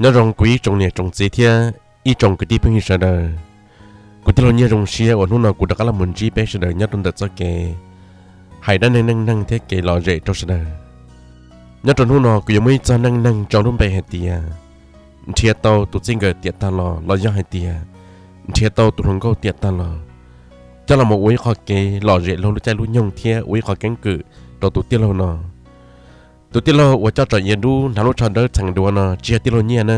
Nyob zoo kuv ib tsoom niam tsoom txiv thiab ib tsoom kwv tij phooj ywg sawv daws. Kuv tij laug Nyiaj zoo siab uas hnub no kuv rov qab los mus ntsib peb sawv daws nyob rau ntawm txoj kev hais dab neeg neej neeg thiab kev lom zem rau sawv daws. Nyob rau hnub no kuv yuav muaj ib txog neej neeg tso lub npe hais tias nrhiav tau tus txij nkawm tiam tag los los yog hais tias nrhiav tau tus hluas nkauj tiam tag los, coj los mus ua ib qho kev lom zem laug lub caij lub nyoog thiab ua ib qho keeb kwm rau tus tij laug no. Tus tij laug uas coj tsom iav dub hnav lub tsho dawb txheem duav no tsis yog tij laug Nyiaj na,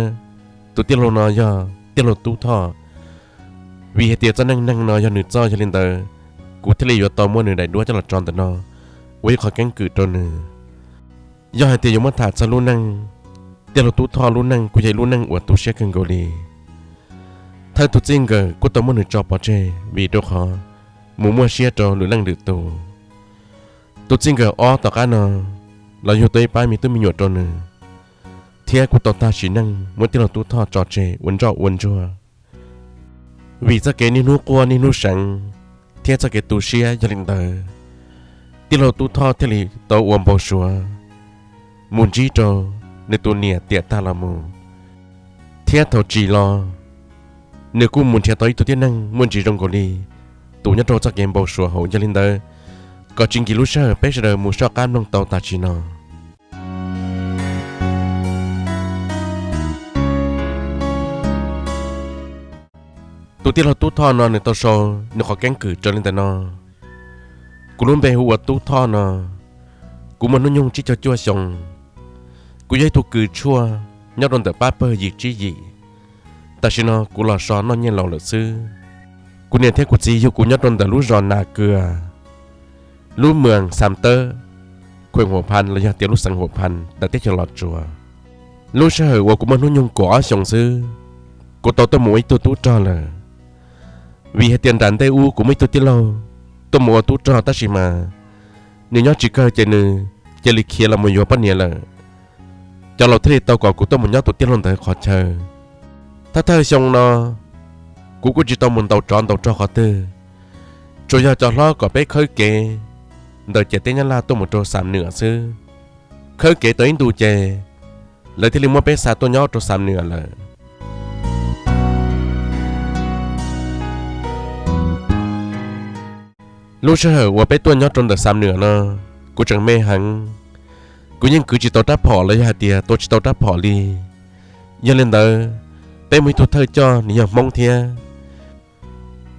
tus tij laug no yog tij laug Tub Thoj. Vim hais tias txoj neej neeg no yog nws txoj, yog li ntawd kuv thiaj li yuav tau muab nws daim duab coj los tso ntawm no ua ib qho keeb kwm rau nws. Yog hais tias yuav muab tham txog lub neej, tij laug Tub Thoj lub neej kuj yog ib lub neej uas tu siab kawg nkaus li. Thawj tug txij nkawm kuj tau muab nws tso pov tseg vim rau qhov mus muaj siab rau lwm leej lwm tus. Tus txij nkawm ob tom qab no los yug tau ib pab me tub me nyuam rau nws, thiab kuj tau tag sim neej muab tij laug Tub Thoj tso tseg ua ntsoj ua ntsuag. Vim txoj kev niaj hnub quaj niaj hnub seev thiab txoj kev tu siab, yog li ntawd tij laug Tub Thoj thiaj li tau ua npau suav mus ntsib rau nws tus niam tiam tag los mus. Thiab thaum tsim los, nws kuj mus nrhiav tau ib tug tib neeg muaj ntsis zoo nkaus li tus nyob rau txoj kev npau suav hauv. Yog li ntawd, kom tsis nkim lub sij hawm, peb sawv daws mus soj qab mloog tau tam sim no. Tus tij laug Tub Thoj no nws tau sau nws qhov keeb kwm raws li ntawm no. Kuv lub npe hu ua Tub Thoj no, kuv muaj hnub nyoog tsib caug cuaj xyoo. Kuv yog ib tug kws tshuaj nyob rau ntawm pab pawg yim tsib yim. Tam sim no kuv los so noj nyiaj laus lawm xwb. Kuv niam thiab kuv txiv yug kuv nyob rau ntawm lub zos Nas Kwas, lub mwam Xam Tawb, khuem Huam Phan los yog tias lub xeev Huam Phan ntawm teb chaws Los Tsuas. Lub sij hawm uas kuv muaj hnub nyoog kaum ob xyoos xwb, kuv tau tuaj mus ua ib tug tub rog lawm. Vim hais tias nram ntej ub kuv muaj ib tug tij laug tuaj mus ua tub rog tab sis mas nws nyob tsis kawg ces nws cia li khiav los mus yuav poj niam lawm. Cov laus thiaj li tau kom kuv tuaj mus nyob tus tij laug ntawd qhov chaw. Thawj thawj xyoo no, kuv kuj tsis tau mus ntaus tsov ntaus rog qhov twg, tsuas yog cov hlob kom peb khawb kev ntawm ciam teb Nyab Laj tuaj mus rau Xam Nwam xwb. Khawb kev tau ib ntus ces lawv thiaj li muab peb xa tuaj nyob rau Xam Nwam lawm. Lub sij hawm uas peb tuaj nyob rau ntawm Xam Nwam no, kuv tseem me heev. Kuv yeej kwv tsis tau rab phom los yog hais tias tua tsis tau rab phom li. Yog li ntawd, peb muaj ib tug thawj coj nws yog Hmoob thiab.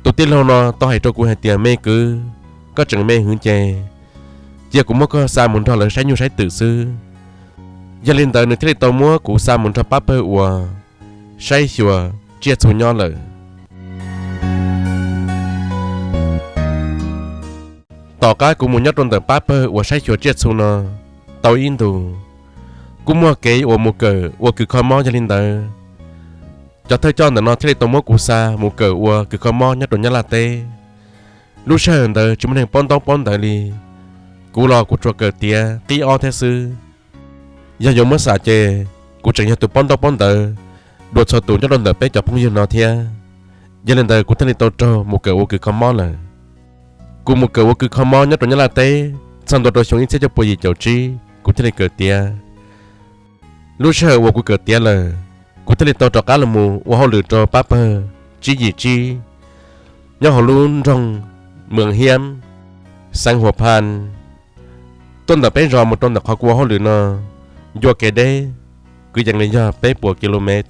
Tus tij laug no tau hais rau kuv hais tias, me kwv, koj tseem me heev ces cia kuv muab koj xa mus nrog lawv saib nyuj saib twm xwb. Yog li ntawd nws thiaj li tau muab kuv xa mus nrog pab pawg uas saib xyuas tsiaj txhu nyob lawm. Tom qab kuv mus nyob rau ntawm pab pawg uas saib xyuas tsiaj txhu no tau ib ntus, kuj muaj kev uas mus kawm ua kws kho mob. Yog li ntawd, cov thawj coj ntawm no thiaj li tau muab kuv xa mus kawm ua kws kho mob nyob rau Nyab Laj teb. Lub sij hawm ntawd tsis muaj neeg paub ntaub paub ntawv li, kuv los kuv tsuas kawm tiav qib ob thiab xwb. Yog yuav muab xam ces kuv tseem yog tus paub ntaub paub ntawv dua txhua tus nyob rau ntawm peb cov phooj ywg no thiab. Yog li ntawd kuv thiaj li tau raug mus kawm ua kws kho mob lawm. Kuv mus kawm ua kws kho mob nyob rau Nyab Laj teb txog ntua rau xyoo ib txhiab cuaj pua yim caum tsib kuv thiaj li kawm tiav. Lub sij hawm uas kuv kawm tiav lawm, kuv thiaj li tau rov qab los mus ua hauj lwm rau pab pawg tsib yim tsib nyob hauv lub nroog Mws Hiab, xeev Huam Phan. Tuaj ntawm peb zos mus rau ntawm qhov kuv ua hauj lwm no, ncua kev deb kwv yees li yog peb puas ki lu mev.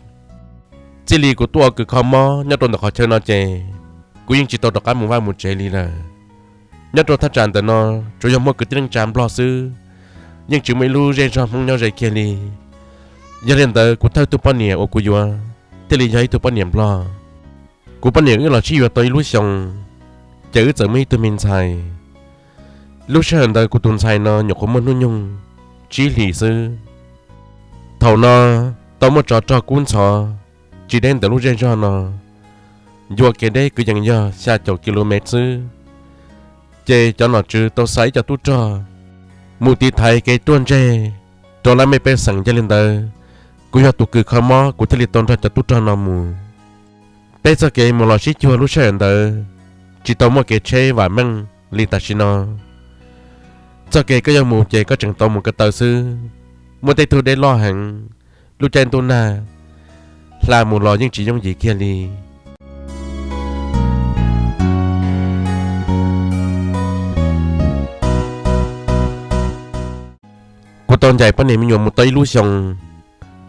Txij li kuv tuaj ua kws kho mob nyob rau ntawm qhov chaw no ces kuv yeej tsis tau rov qab mus vaj mus tsev li lawm. Nyob rau thaj tsam ntawm no tsuas yog muaj kwv tij neej tsa Nplog xwb, yeej tsis muaj ib lub zej zog Hmoob nyob ze kiag li. Yog li ntawd kuv thawj tug poj niam uas kuv yuav thiaj li yog ib tug poj niam Nplog. Kuv poj niam wb los sib yuav tau ib lub xyoos, ces wb txawm muaj ib tug me ntxhais. Lub sij hawm ntawd kuv tus ntxhais no nyuam qhuav muaj hnub nyoog tsib hlis xwb. Thaum no tau muaj tsov rog kub ntxhov tsis deb ntawm lub zej zog no, ncua kev deb kwv yees yog xya caum ki lu mev xwb. Ces cov nom tswv tau xa ib co tub rog mus tiv thaiv kev ruaj ntseg rau laj mej pej xeem. Yog li ntawd, kuv yog tus kws kho mob kuv thiaj li tau nrog cov tub rog no mus. Peb txoj kev mus los sib cuag lub sij hawm ntawd tsis tau muaj kev tsheb vam meej li tam sim no. Txoj kev koj yuav mus ces koj tseem tau mus ko taw xwb. Muaj tej tug dej loj heev, lub caij ntuj nag, hla mus los yeej tsis yooj yim kiag li. Kuv tau ncaim poj niam me nyuam mus tau ib lub xyoos,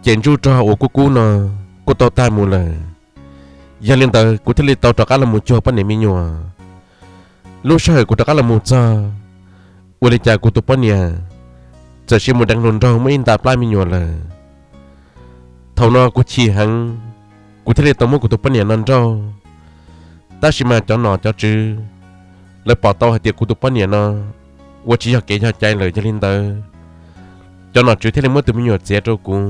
ces ntsuj rog uas kub kub no kuj tau tag mus lawm. Yog li ntawd kuv thiaj li tau rov qab los mus cuag poj niam me nyuam. Lub sij hawm kuv rov qab los mus txog, ua li cas kuv tus poj niam txawm sis mus deev hluas nraug muaj ib nta plab me nyuam lawm. Thaum no kuv chim heev, kuv thiaj li tau muab kuv tus poj niam no nrauj. Tab sis mas cov nom cov tswv lawv pom tau hais tias kuv tus poj niam no ua tsis yog kev yog cai lawm, yog li ntawd cov nom tswv thiaj li muab tus me nyuam txiav rau kuv.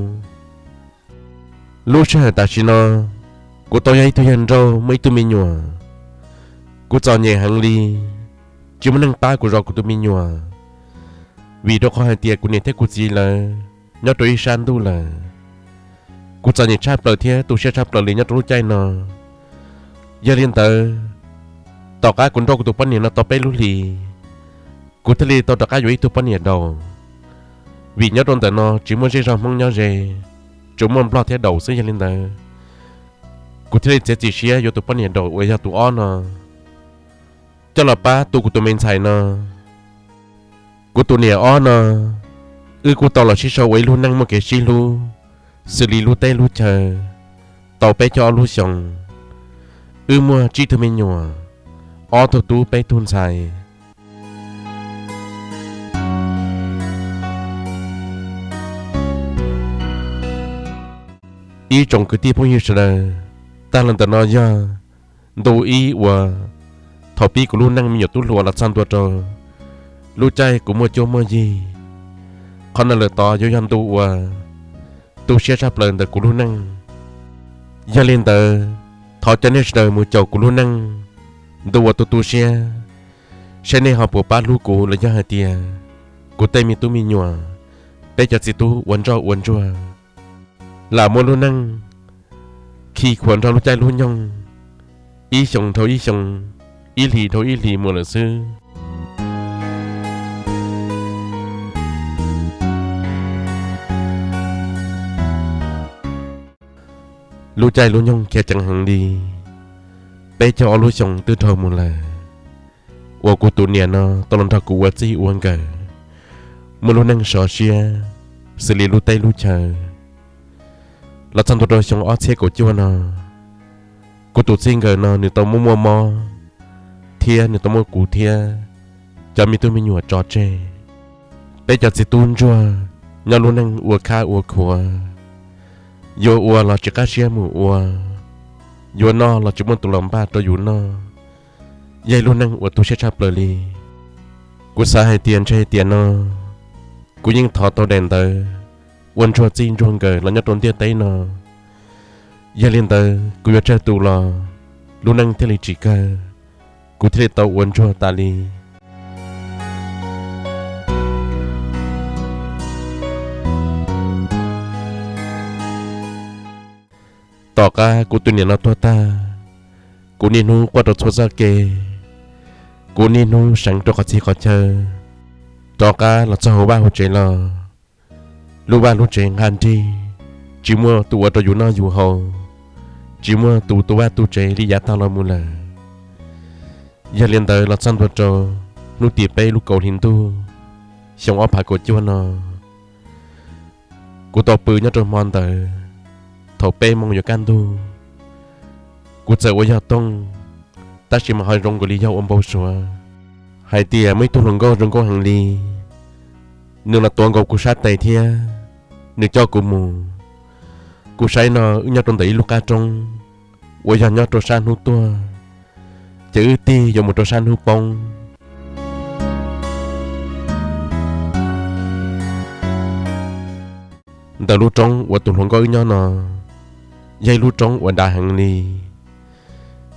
Lub sij hawm tam sim no kuv tau yog ib tug yawg nrauj muaj ib tug me nyuam. Kuv txom nyem heev li, tsis muaj neeg pab kuv zov kuv tus me nyuam, vim rau qhov hais tias kuv niam thiab kuv txiv lawv nyob rau ib sab ntuj lawm. Kuv txom nyem tshaj plaws thiab tu siab tshaj plaws li nyob rau lub caij no. Yog li ntawd, tom qab kuv nrauj kuv tus poj niam no tau peb lub hlis, kuv thiaj li tau rov qab yuav ib tug poj niam daus, vim nyob rau ntawm no tsis muaj zej zog Hmoob nyob ze, tsuas muaj Nplog thiab daus xwb. Yog li ntawd, kuv thiaj li txiav txim siab yuav tus poj niam daus uas yog tus ob no. Coj los pab tu kuv tus me ntxhais no. Kuv tus niam ob no, wb kuj tau los sib sau ua ib lub neej muaj kev sib hlub xws li lub teb lub chaw tau peb caug ob lub xyoos. Wb muaj tsib tug me nyuam, ob tug tub peb tug ntxhais. Ib tsoom kwv tij phooj ywg sawv daws, tag los ntawm no yog ntu ib uas thaum pib kuv lub neej me nyuam tub hluas los txog ntua rau lub caij kuv muaj cuab muaj yig. Qhov no lawm tod yuav yog ntu uas tu siab tshaj plaws ntawm kuv lub neej. Yog li ntawd, thov cov nej sawv daws mus caum kuv lub neej ntu uas tu tu siab, saib nej ho puas pab hlub kuv los yog hais tias kuv tej me tub me nyuam, peb cov txiv tub ua ntsoj ua ntsuag, lam muab lub neej khi khuas nrog lub caij lub nyoog, ib xyoos dhau ib xyoos, ib hlis dhau ib hlis mus lawm xwb. Lub caij lub nyoog khiav ceev heev li, peb caug ob lub xyoos twb dhau mus lawm, uas kuv tus niam no tau los nrog kuv ua txij ua nkawm, muaj lub neej sov siab xws li lub teb lub chaw. Los txog ntua rau xyoo ob txhiab kaum cuaj no, kuv tus txij nkawm no nws tau muaj muaj mob, thiab nws tau muab kuv thiab cov me tub me nyuam tso tseg. Peb cov txiv tub ntsuag nyob lub neej ua khab ua khuav, yuav ua los tsis qab siab mus ua, yuav noj los tsis muaj tus los npaj rau yus noj, yog ib lub neej uas tu siab tshaj plaws li. Kuv xav hais tias ntshe tiam no kuv yeej thov tau daim ntawv ua ntsuag txij ntsuag nkawm los nyob rau ntiaj teb no. Yog li ntawd kuv yuav tsawg tus los lub neej thiaj li tsis kawg, kuv thiaj li tau ua ntsuag tas li. Tom qab kuv tus niam no tuag tag, kuv niaj hnub quaj rau txhua txoj kev, kuv niaj hnub seev rau qhov txhia qhov chaw, rov qab los txog hauv vaj hauv tsev los, lub vaj lub tsev nqha nrig, tsis muaj tus ua rau yus noj yus haus, tsis muaj tus tu vaj tu tsev li yav tag los mus lawm. Yog li ntawd los txog ntua rau hnub tim peb lub kaum hli ntuj, xyoo ob phav kaum cuaj no, kuv tau pw nyob rau hmo ntawd, thaum peb moos yuav kaj ntug, kuv txawm ua yog toog, tab sis mas ho zoo nkaus li yog ua npau suav, hais tias muaj ib tug hluas nkauj zoo nkauj heev li, nws los tuav nkaus kuv sab tes thiab nws coj kuv mus. Kuv saib no wb nyob rau ntawm ib lub qab roob uas yog nyob rau sab hnub tuaj, ces wb tig yuav mus rau sab hnub poob. Ntawm lub roob uas tus hluas nkauj wb nyob no, yog ib lub roob uas dav heev li,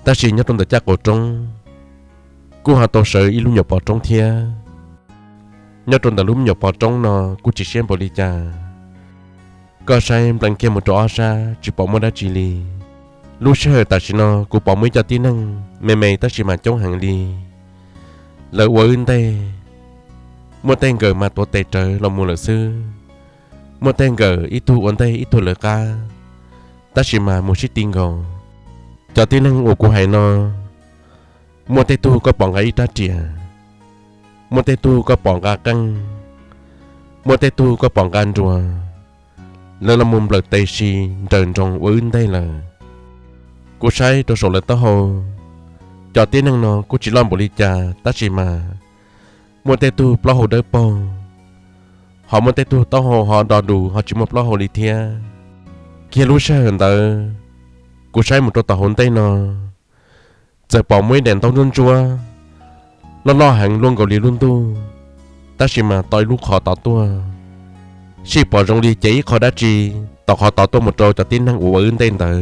tab sis nyob rau ntawm caj qaum roob kuj ho tau sawv ib lub nyuam pov roob thiab. Nyob rau ntawm lub nyuam pov roob no kuj tsis siab npaum li cas, koj saib nplees kiag mus rau ob sab tsis pom muaj dab tsi li. Lub sij hawm tam sim no kuv pom muaj ib co tib neeg me me tab sis mas coob heev li. Lawv ua wb ntej, muaj tej nkawm mas tuav tes rawv los mus lawm xwb, muaj tej nkawm ib tug ua ntej ib tug lawv qab, tab sis mas mus sib ti nkaus. Cov tib neeg uas kuv hais no, muaj tej tug koj pom nqa ib rab riam, muaj tej tug koj pom nqa qeej, muaj tej tug koj pom nqa nruas, lawv los mus nplawm tes si nraws nroos ua wb ntej lawm. Kuv saib rau saum lawv taub hau, cov tib neeg no kuj tsis loj npaum li cas tab sis mas muaj tej tug plaub hau dawb paug, ho muaj tej tug taub hau ho do dus ho tsis muaj plaub hau li thiab. Kiag lub sij hawm ntawd, kuv saib mus rau tom hauv ntej no, txawm pom muaj ib daim ntaub ntsuab ntsuab, loj loj heev luaj nkaus li lub ntuj, tab sis mas tau ib lub qhov tod tuaj. Sij pom zoo li cev ib qho dab tsi tom qhov tod tuaj mus rau cov tib neeg uas ua wb ntej ntawd.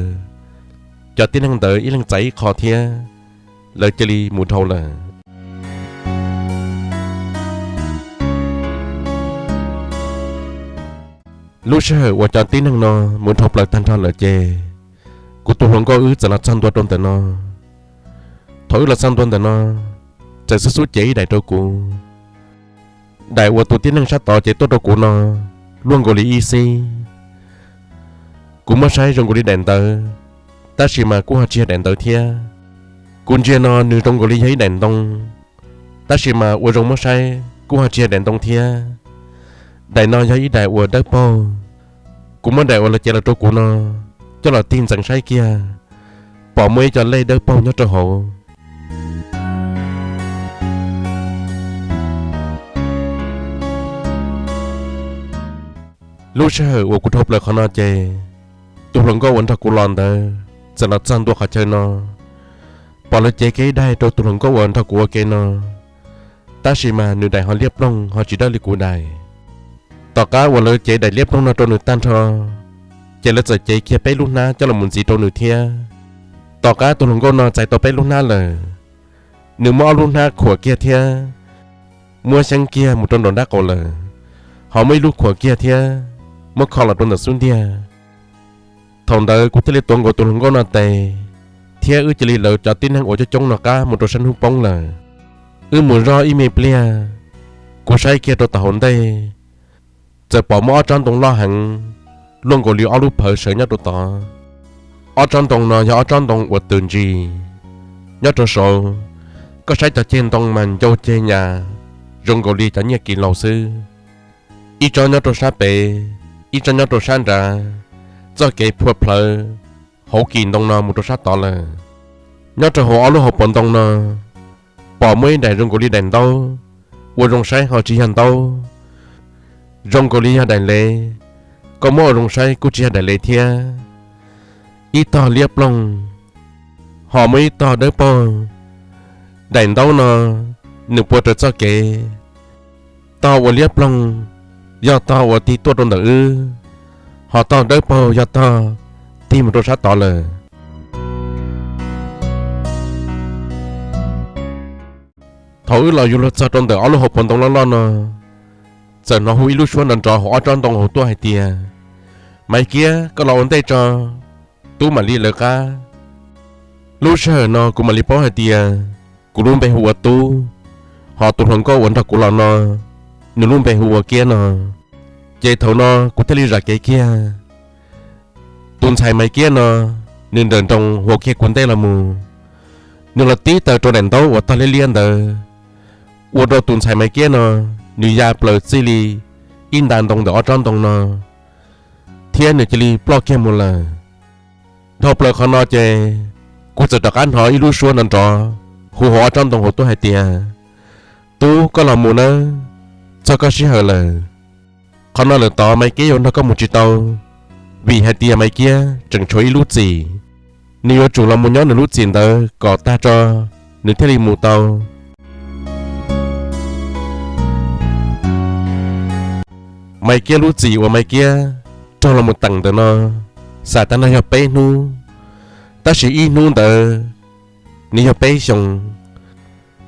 Cov tib neeg ntawd ib leeg txais ib qho thiab, lawv cia li mus dhau lawm. Lub sij hawm uas cov tib neeg no mus dhau plaws tag nrho lawm ces, kuv tus hluas nkauj wb txawm los txog ntua rau ntawm no. Thaum wb los txog ntua ntawm no, txawm xub xub cev ib daim rau kuv. Daim uas tus tib neeg sab tod cev tuaj rau kuv no luaj nkaus li ib xib. Kuv muab saib zoo nkaus li daim ntawv, tab sis mas kuj ho tsis yog daim ntawv thiab. Kuv ntsia no nws zoo nkaus li yog ib daim ntoo, tab sis mas ua zoo muab saib kuj ho tsis yog daim ntoo thiab. Daim no yog ib daim uas dawb paug. Kuv muab daim uas lawv cev los rau kuv no coj los tig ntxeev saib kiag, pom muaj ib co lej dawb paug nyob rau hauv. Lub sij hawm uas kuv dhau plaws qhov no ces, tus hluas nkauj uas nrog kuv los ntawd txawm los txog ntua qhov chaw no. Pom lawv cev kiag ib daim rau tus hluas nkauj uas nrog kuv ua ke no, tab sis mas nws daim ho liab ploog ho tsis dawb li kuv daim. Tom qab uas lawv cev daim liab ploog no rau nws tag nrho, ces lawv txawm cev kiag peb lub hnab coj los mus ntxiv rau nws thiab. Tom qab tus hluas nkauj no txais tau peb lub hnab lawm, nws muab ob lub hnab khuam kiag thiab muab xyeeb kiag mus rau nraum nraub qaum lawm, ho muab ib lub khuam kiag thiab muab kho los rau ntawm xub ntiag. Thaum ntawd kuv thiaj li tuav nkaus tus hluas nkauj no tes, thiab wb cia li lawv cov tib neeg uas coob coob no qab mus rau sab hnub poob lawm. Wb mus zoj ib me pliag, kuv saib kiag rau tom hauv ntej, txawm pom muaj ob tsob ntoo loj heev, luaj nkaus li ob lub phawv sawv nyob rau tod. Ob tsob ntoo no yog ob tsob ntoo uas tws ntsis. Nyob rau saud, koj saib cov ceg ntoo mas ncau ceg nyas, zoo nkaus li cov nyiaj kis laus xwb. Ib tsob nyob rau sab pem, ib tsob nyob rau sab nrad, txoj kev phua plhawv hauv kis ntoo no mus rau sab tod lawm. Nyob rau hauv ob lub hauv paus ntoo no, pom muaj ib daim zoo nkaus li daim ntaub, ua zoo saib ho tsis yog ntaub, zoo nkaus li yog daim lev, koj muab ua zoo saib kuj tsis yog daim lev thiab. Ib tog liab ploog, ho muaj ib tog dawb paug. Daim ntaub no nws pua raws txoj kev, tog uas liab ploog yog tog uas tig tuaj rau ntawm wb, ho tog dawb paug yog tog tig mus rau sab tod lawm. Thaum wb los yuav luag txog rau ntawm ob lub hauv paus ntoo loj loj no, txawm hnov hu ib lub suab nrov nrov hauv ob tsob ntoo hauv tuaj hais tias, Maiv Kiab, koj los ua ntej tso, Tub mam li lawv qab. Lub sij hawm no kuv mam li paub hais tias kuv lub npe hu ua Tub, ho tus hluas nkauj uas nrog kuv los no, nws lub npe hu ua Kiab no. Ces thaum no kuv thiaj li zam kev kiag. Tus ntxhais Maiv Kiab no, nws nrawm nroos huv kiag kuv ntej los mus, nws los tib taws rau daim ntaub uas tog liab liab ntawd, ua rau tus ntxhais Maiv Kiab no, nws ya plaws txij li ib nta ntoo ntawm ob tsob ntoo no, thiab nws cia li ploj kiag mus lawm. Dhau plaws qhov no ces, kuv txawm rov qab hnov ib lub suab nrov nrov hu hauv ob tsob ntoo hauv tuaj hais tias, Tub, koj los mus nawb, txog koj sij hawm lawm. Qhov no lawm tod Maiv Kiab yuav nrog koj mus tsis tau, vim hais tias Maiv Kiab tseem tshuav ib lub txim. Nws yuav tsum los mus nyob nws lub txim ntawd kom tag tso, nws thiaj li mus tau. Maiv Kiab lub txim uas Maiv Kiab raug los mus teem ntawm no, xam tag nrho yog peb hnub, tab sis ib hnub ntawd nws yog peb xyoos,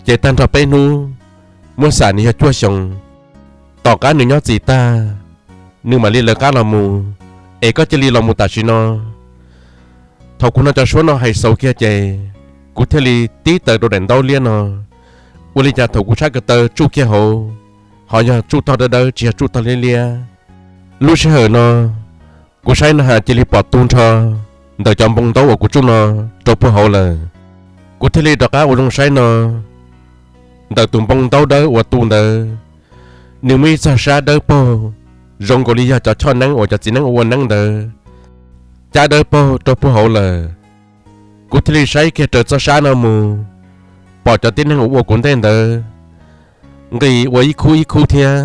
ces tag nrho peb hnub muab xam nws yog cuaj xyoos. Tom qab nws nyob txim tag, nws mam li lawv qab los mus, es koj cia li los mus tam sim no. Thaum kuv hnov cov suab no hais xaus kiag ces, kuv thiaj li tib taws rau daim ntaub liab no, ua li cas thaum kuv tshab ko taw tsuj kiag hauv, ho yog tsuj tog dawb dawb tsis yog tsuj tog liab liab. Lub sij hawm no, kuv saib no has cia li pom tu nrho ntawm cov npoo ntaub uas kuv tsuj no rau puag hauv lawm. Kuv thiaj li rov qab ua zoo saib no, ntawm tus npoo ntaub dawb uas tu ntawd, nws muaj ib txoj sab dawb paug, zoo nkaus li yog cov choj neeb uas cov txiv neeb ua ua neeb ntawd, cab dawb paug rau puag hauv lawm. Kuv thiaj li saib kiag raws txoj sab no mus, pom cov tib neeg uas ua kuv ntej ntawd nqis ua ib khub ib khub thiab,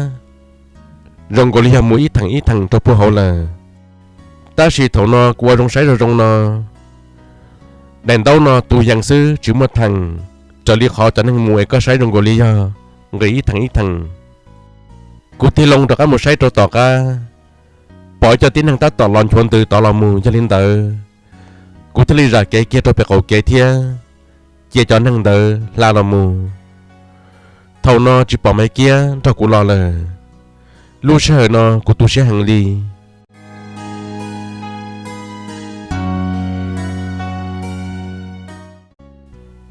zoo nkaus li yog mus ib theem ib theem rau puag hauv lawm. Tab sis thaum no kuv ua zoo saib zoo zoo no, daim ntaub no tu yees xwb tsis muaj theem, raws li qhov cov neeg mus es koj saib zoo nkaus li yog nqis ib theem ib theem. Kuv tig loo rov qab mus saib rau tom qab, pom ib co tib neeg tab tom los nchuav ntws tod los mus. Yog li ntawd, kuv thiaj li zam kev kiag rau pem qaum kev thiab cia cov neeg ntawd hla los mus. Thaum no tsis pom Maiv Kiab nrog kuv los lawm. Lub sij hawm no kuv tu siab heev li.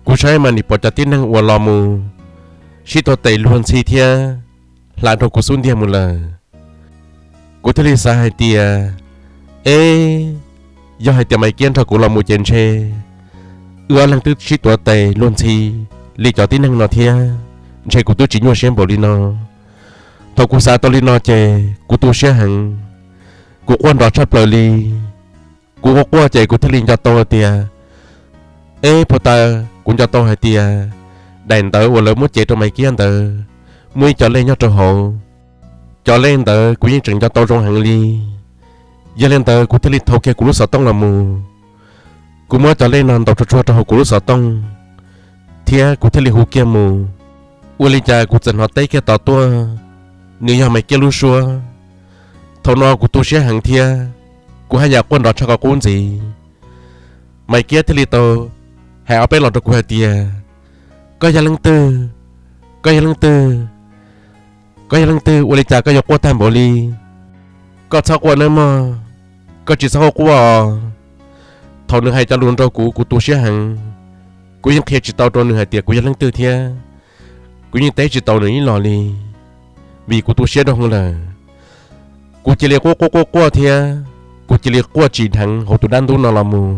Kuv saib mas nim pom cov tib neeg uas los mus sib tuav tes luag ntxhi thiab hla rau kuv xub ntiag mus lawm. Kuv thiaj li xav hais tias, eb, yog hais tias Maiv Kiab nrog kuv los mus ces ntshe wb ob leeg twb sib tuav tes luag ntxhi li cov tib neeg no thiab, ntshe kuv twb tsis nyuaj siab npaum li no. Thaum kuv xav tau li no ces kuv tu siab heev, kuv quaj nrov tshaj plaws li. Kuv quaj quaj ces kuv thiaj li nco tau tias, eb, puag ta, kuv nco tau hais tias daim ntawv uas lawv muab cev rau Maiv Kiab ntawd muaj ib co lej nyob rau hauv. Cov lej ntawd kuv yeej tseem nco tau zoo heev li. Yog li ntawd kuv thiaj li thau kiag kuv lub xov tooj los mus. Kuv muab cov lej no ntaus tsuag tsuag rau hauv kuv lub xov tooj, thiab kuv thiaj li hu kiag mus. Ua li cas kuv txawm hnov teb kiag tod tuaj, nws yog Maiv Kiab lub suab. Thaum no kuv tu siab heev thiab kuv haj yam quaj nrov tshaj qhov qub ntxiv. Maiv Kiab thiaj li tau hais ob peb los rau kuv hais tias, koj yog leej twg? Koj yog leej twg? Koj yog leej twg ua li cas koj yuav quaj tag npaum li? Koj txhob quaj nawb mog, koj tsis txhob quaj os. Thaum nws hais cov lus rau kuv, kuv tu siab heev. Kuv yeej qhia tsis tau rau nws hais tias kuv yog leej twg thiab kuv yeej teb tsis tau nws ib los li, vim kuv tu siab doo lawm. Kuv cia li quaj quaj quaj quaj thiab kuv cia li quaj tsim dheev hauv tus dab ntub no los mus.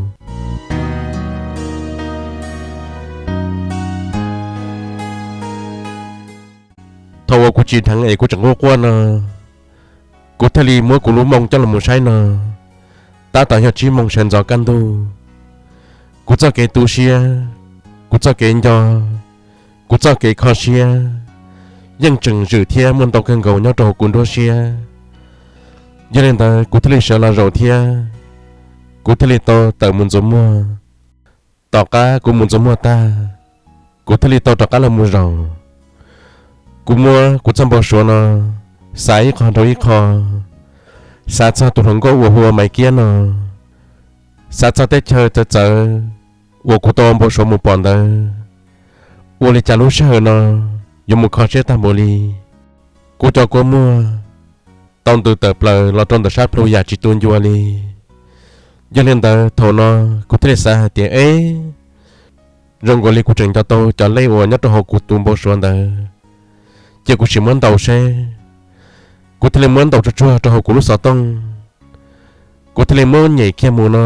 Thaum uas kuv tsim dheev es kuv tseem quaj quaj no, kuv thiaj li muab kuv lub moo coj los mus saib no, tab tom yog tsib moo sawv ntxov kaj ntug. Kuv txoj kev tu siab, kuv txoj kev nco, kuv txoj kev kho siab yeej tseem zwm thiab muaj ntau kawg nkaus nyob rau hauv kuv nruab siab. Yog li ntawd kuv thiaj li sawv los zaum thiab kuv thiaj li tau tawm mus ntxuav muag. Tom qab kuv mus ntxuav muag tag, kuv thiaj li tau rov qab los mus zaum. Kuv muab kuv txoj npau suav no xav ib qho rau ib qho, xav txog tus hluas nkauj uas hu ua Maiv Kiab no, xav txog teb chaws txawv txawv uas kuv tau npau suav mus pom ntawd, ua li cas lub sij hawm no yuav mus kho siab tag npaum li. Kuv cov kua muag tau ntws tawm plaws los rau ntawm sab plhu yam tsis tu ncua li. Yog li ntawd thaum no kuv thiaj li xav hais tias, eb, zoo nkaus li kuv tseem nco tau cov lej uas nyob rau hauv kuv tus npau suav ntawd, cia kuv sim muab ntaus seb. Kuv thiaj li muab ntaus tsuag tsuag rau hauv kuv lub xov tooj. Kuv thiaj li muab nyem kiag mus no,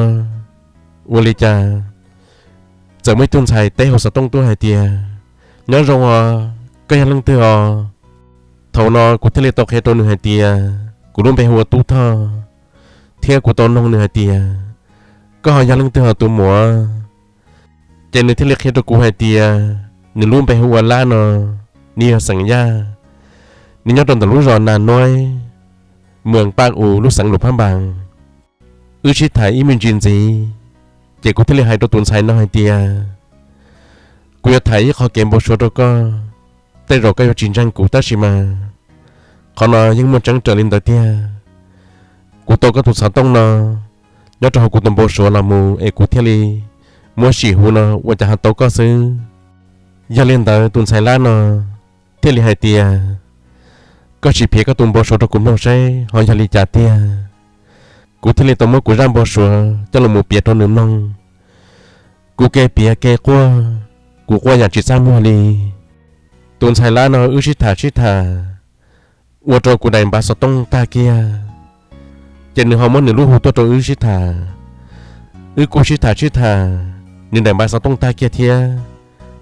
ua li cas txawm muaj ib tug ntxhais teb hauv xov tooj tuaj hais tias, nyob zoo os, koj yog leej twg os? Thaum no kuv thiaj li tau qhia rau nws hais tias kuv lub npe hu ua Tub Thoj, thiab kuv tau noog nws hais tias, koj ho yog leej twg os tus muam? Ces nws thiaj li qhia rau kuv hais tias nws lub npe hu ua Lab no, nws yog xeem Yaj, nws nyob rau ntawm lub zos Nas Nuaib, moos Paj Us, lub xeev Luam Phab Npas. Wb sib tham ib me ntsis ntxiv, ces kuv thiaj li hais rau tus ntxhais no hais tias, kuv yuav tham ib qho kev npau suav rau koj, tej zaum koj yuav tsis ntseeg kuv tab sis mas qhov no yeej muaj tseeb raws li ntawd tiag. Kuv tau koj tus xov tooj no nyob rau hauv kuv tus npau suav los mus es kuv thiaj li muab sim hu no ua cas ho tau koj xwb. Yog li ntawd tus ntxhais Lab no thiaj li hais tias, koj sim piav koj tus npau suav rau kuv mloog seb ho yog li cas tiag. Kuv thiaj li tau muab kuv zaj npau suav coj los mus piav rau nws mloog. Kuv kev piav kev quaj, kuv quaj yam tsis txaj muag li. Tus ntxhais Lab no wb sib tham sib tham, ua rau kuv daim npav xov tooj tag kiag, ces nws ho muab nws lub hu tuaj rau wb sib tham. Wb kuj sib tham sib tham, nws daim npav xov tooj tag kiag thiab,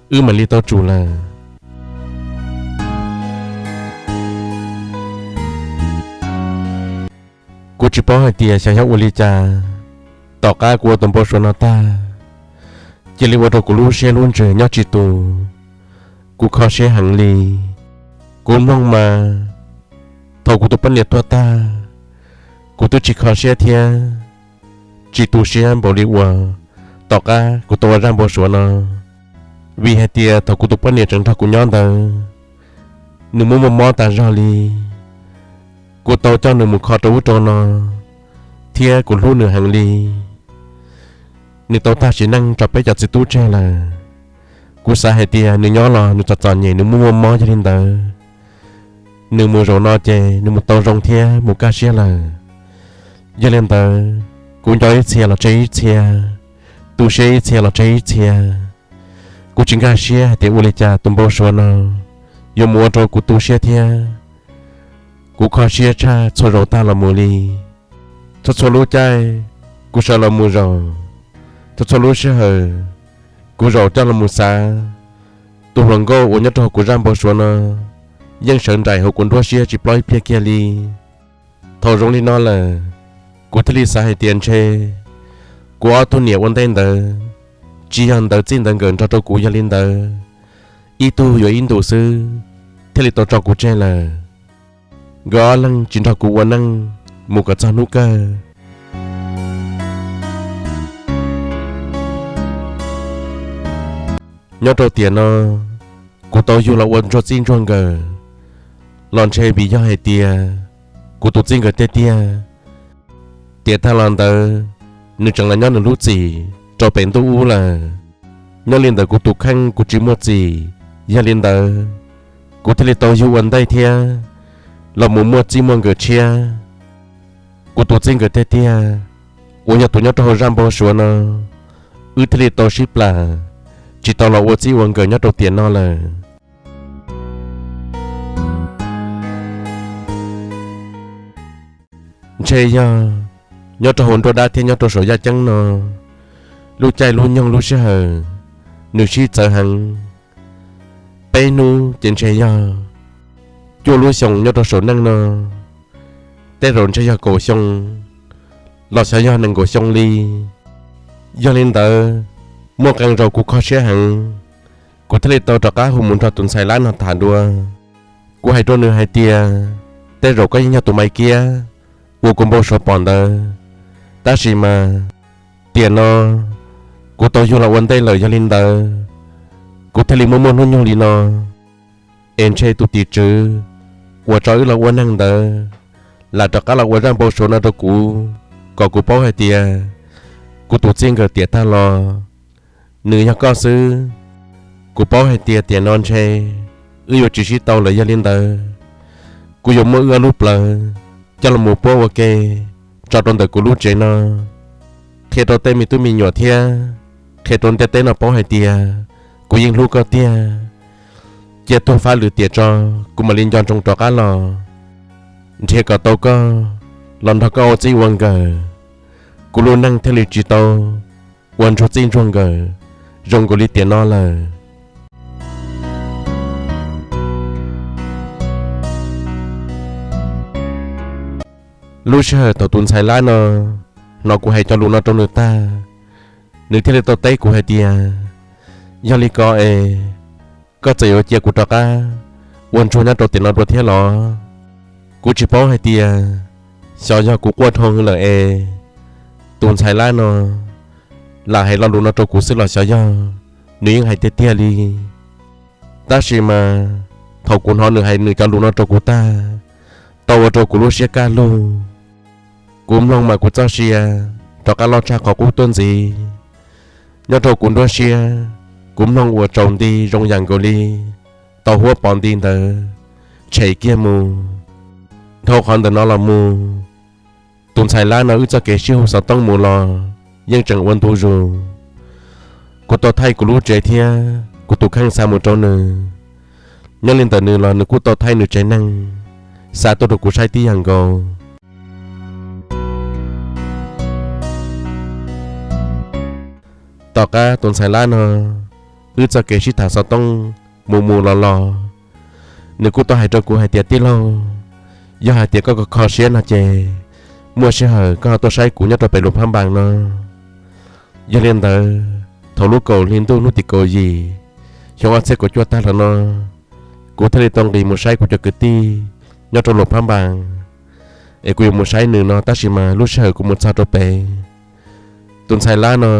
wb mam li tau tsum lawm. Kuv tsis paub hais tias xyov yog ua li cas, tom qab kuv ua tus npau suav no tag, cia li ua rau kuv lub siab lub ntsws nyob tsis tus. Kuv kho siab heev li. Kuv mloog mas, thaum kuv tus poj niam tuag tag, kuv twb tsis kho siab thiab tsis tu siab npaum li uas tom qab kuv tau ua zaj npau suav no. Vim hais tias thaum kuv tus poj niam tseem nrog kuv nyob ntawd, nws muaj muaj mob tas zog li. Kuv tau coj nws mus kho rau ub rau no, thiab kuv hlub nws heev li. Nws tau tag sim neej tso peb cov txiv tub tseg lawm. Kuv xav hais tias nws nyob los nws txom txom nyem, nws muaj muaj mob, yog li ntawd nws mus zaum no ces nws mus tau zoo thiab mus kaj siab lawm. Yog li ntawd, kuv nco ib txhia los tseg ib txhia, tu siab ib txhia los tseg ib txhia. Kuv tsis nkag siab hais tias ua li cas tus npau suav no yuav mus ua rau kuv tu siab thiab. Kuv kho siab tshaj txhua zaus tag los mus li. Txhua txhua lub caij kuv sawv los mus zaum, txhua txhua lub sij hawm kuv zaum coj los mus xav, tus hluas nkauj uas nyob rau hauv kuv zaj npau suav no yeej sawv nraim hauv kuv nruab siab tsis ploj ib pliag kiag li. Thaum zoo li no lawm, kuv thiaj li xav hais tias ntshe kuv ob tug niam ua ntej ntawd tsis yog ntawv txij ntawv nkawm nrog rau kuv, yog li ntawd ib tug yuav ib ntus xwb thiaj li tau tso kuv tseg lawm. Nkawd ob leeg tsis nrog kuv ua neej mus kom txog hnub kawg. Nyob rau tiam no, kuv tau yug los ua ntsuag txij ntsuag nkawm los ntshe vim yog hais tias kuv tus txij nkawm tiag tiag. Tiam tag los ntawd, nws tseem los nyob nws lub txim rau pem ntuj ub lawm. Nyob li ntawd kuv tus kheej kuv tsis muaj txim, yog li ntawd kuv thiaj li tau yug ua ntej thiab los mus muaj txij muaj nkawm tshiab. Kuv tus txij nkawm tiag tiag uas yog tus nyob rau hauv zaj npau suav no, wb thiaj li tau sib plam, tsis tau los ua txij ua nkawm nyob rau tiam no lawm. Ntshe yog nyob rau hauv nruab dab thiab nyob rau saum yaj ceeb no, lub caij lub nyoog lub sij hawm nws sib txawv heev. Peb hnub ces ntshe yog cuaj lub xyoo nyob rau saum neej no, tej zaum ntshe yog kaum xyoo los xyov yog nees nkaum xyoo li. Yog li ntawd, muaj qee zaus kuv kho siab heev, kuv thiaj li tau rov qab hu mus nrog tus ntxhais lab no tham dua. Kuv hais rau nws hais tias, tej zaum koj yeej yog tus Maiv Kiab uas kuv npau suav pom ntawd, tab sis mas tiam no kuv tau yug los ua ntej lawm, yog li ntawd kuv thiaj li muaj muaj hnub nyoog li no. Es ntshe tus tim tswv uas tso wb los ua neeg ntawd lam rov qab los ua zaj npau suav no rau kuv, kom kuv paub hais tias kuv tus txij nkawm tiam tag los nws yog koj xwb. Kuv paub hais tias tiam no ntshe wb yuav tsis sib tau lawm, yog li ntawd kuv yuav muab wb ob lub plawv coj los mus puab ua ke tso rau ntawm kuv lub tsev no, qhia rau tej me tub me nyuam thiab qhia rau ntiaj teb no paub hais tias kuv yeej hlub koj tiag. Cia tuag fab lwm tiam tso, kuv mam li nco ntsoov rov qab los nrhiav kom tau koj, los nrog koj ua txij ua nkawm, kuv lub neej thiaj li tsis tau ua ntsuag txij ntsuag nkawm zoo nkaus li tiam no lawm. Lub sij hawm thaum tus ntxhais lab no hnov kuv hais cov lus no rau nws tag, nws thiaj li tau teb kuv hais tias, yog li ko es koj txawm yuav cia kuv rov qab ua ntsuag nyob rau tiam no dua thiab los? Kuv tsis paub hais tias xyov yog kuv quaj dhau hwv lawm es tus ntxhais lab no lam hais lo lus no rau kuv xwb los xyov yog nws yeej hais tiag tiag li. Tab sis mas thaum kuv hnov nws hais nws cov lus no rau kuv tag, tau ua rau kuv lub siab kaj lug. Kuv mloog mas kuv txoj sia rov qab loj tshaj qhov qub tuaj ntxiv. Nyob rau kuv nruab siab, kuv mloog ua tsaus nti zoo yam nkaus li tau huab pov nti ntawd tshem kiag mus. Dhau qhov ntawm no los mus, tus ntxhais lab no wb txoj kev sib hu xov tooj mus los yeej tseem ua ntu zus. Kuv tau thaij kuv lub tsev thiab kuv tus kheej xa mus rau nws. Nyob li ntawm nws los nws kuj tau thaij nws tsev neeg xa tuaj rau kuv saib tib yam nkaus. Tom qab tus ntxhais Lab no, wb txoj kev sib tham xov tooj mus mus los los, nws kuj tau hais rau kuv hais tias, Tij laug, yog hais tias koj kho kho siab no ces muaj sij hawm koj ho tuaj saib kuv nyob rau pem Luas Phab Npas no. Yog li ntawd, thaum lub kaum hli ntuj hnub tim kaum yim, xyoo ob txhiab kaum cuaj tag los no, kuv thiaj li tau nqis mus saib kuv cov kwv tij nyob rau Luas Phab Npas, es kuv yuav mus saib nws no, tab sis mas lub sij hawm kuv mus txog rau pem, tus ntxhais Lab no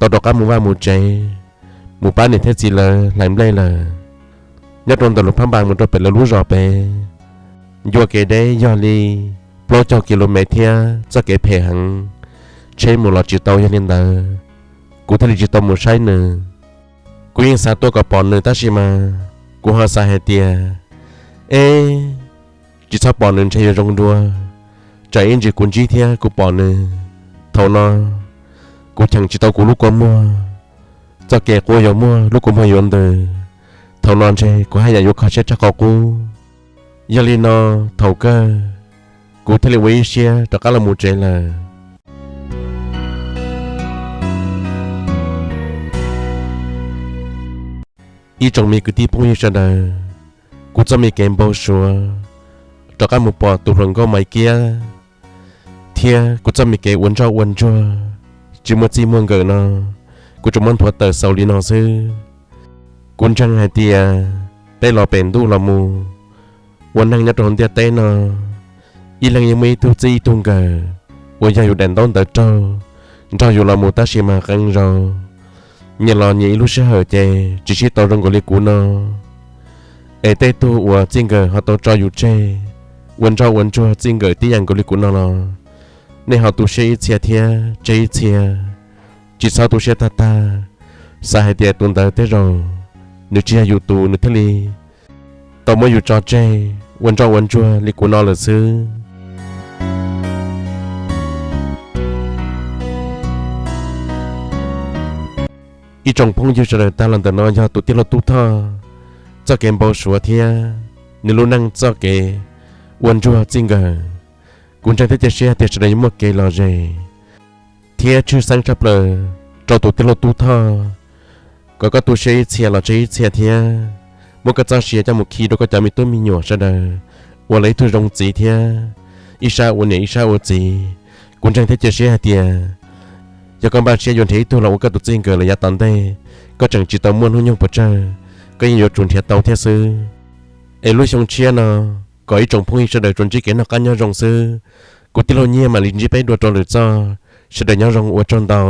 tau rov qab mus vaj mus tsev, mus pab niam thiab txiv lawv hlais nplej lawm. Nyob rau ntawm Luas Phab Npas mus rau pem lawv lub zos pem, ncua kev deb yog li plaub caug kis lus mev thiab txoj kev phem heev, tsheb mus los tsis tau. Yog li ntawd, kuv thiaj li tsis tau mus saib nws. Kuv yeej xav tuaj kom pom nws, tab sis mas kuv ho xav hais tias, eb, tsis txhob pom nws ntshe yuav zoo dua, tsam ib ntsis kuv ntsib thiab kuv pom nws, thaum no kuv cheem tsis tau kuv lub kua muag, txoj kev quaj yuav muaj, lub kua muag yuav ntws, thaum no ntshe kuv haj yam yuav kho siab tshaj qhov qub. Yog li no, thaum kawg kuv thiaj li ua ib siab rov qab los mus tsev lawm. Ib tsoom me kwv tij phooj ywg sawv daws, kuv txoj me kev npau suav rov qab mus pom tus hluas nkauj Maiv Kiab thiab kuv txoj me kev ua ntsoj ua ntsuag tsis muaj txij muaj nkawm no, kuv tsuas muab nthuav tawm xaus li no xwb. Kuv ntseeg hais tias peb los pem ntuj los mus ua neeg nyob rau hauv ntiaj teb no, ib leeg yeej muaj ib tug txij ib tug nkawm uas yog yus daim ntaub ntawv raug nrog yus los mus tab sis mas qee zaus nyias los nyias ib lub sij hawm ces tsis sib tau zoo nkaus li kuv no. Es tej tug uas txij nkawm ho tau tso yus tseg ua ntsoj ua ntsuag txij nkawm tib yam nkaus li kuv no los, nej ho tu siab ib txhia thiab tseg ib txhia, tsis txhob tu siab tag tag. Xav hais tias tus ntawd tej zaum nws tsis yog yus tus, nws thiaj li tau muab yus tso tseg ua ntsoj ua ntsuag li kuv no lawm xwb. Ib tsoom phooj ywg sawv daws, tag los ntawm no yog tus tij laug Tub Thoj txoj kev npau suav thiab nws lub neej txoj kev ua ntsuag txij nkawm. Kuv ntseeg thiab cia siab tias sawv daws yuav muaj kev lom zem thiab tshwj xeeb tshaj plaws rau tus tij laug Tub Thoj, kom koj tu siab ib txhia los tseg ib txhia thiab muab koj txoj sia coj mus khi rau koj cov me tub me nyuam sawv daws ua lawv ib tug zoo txiv thiab ib sab ua niam ib sab ua txiv. Kuv ntseeg thiab cia siab hais tias yog koj npaj siab yuav nrhiav ib tug los ua koj tus txij nkawm lawm yav tom ntej, koj tseem tsis tau muaj hnub nyoog puas tsawg, koj yeej yuav tsum nrhiav tau thiab xwb. Es lub xyoo tshiab no, kom ib tsoom phooj ywg sawv daws tsuas ntsib kev noj qab nyob zoo xwb. Kuv tij laug Nyiaj mam li ntsib peb dua rau lwm txoj, sawv daws nyob zoo ua tsaug ntau.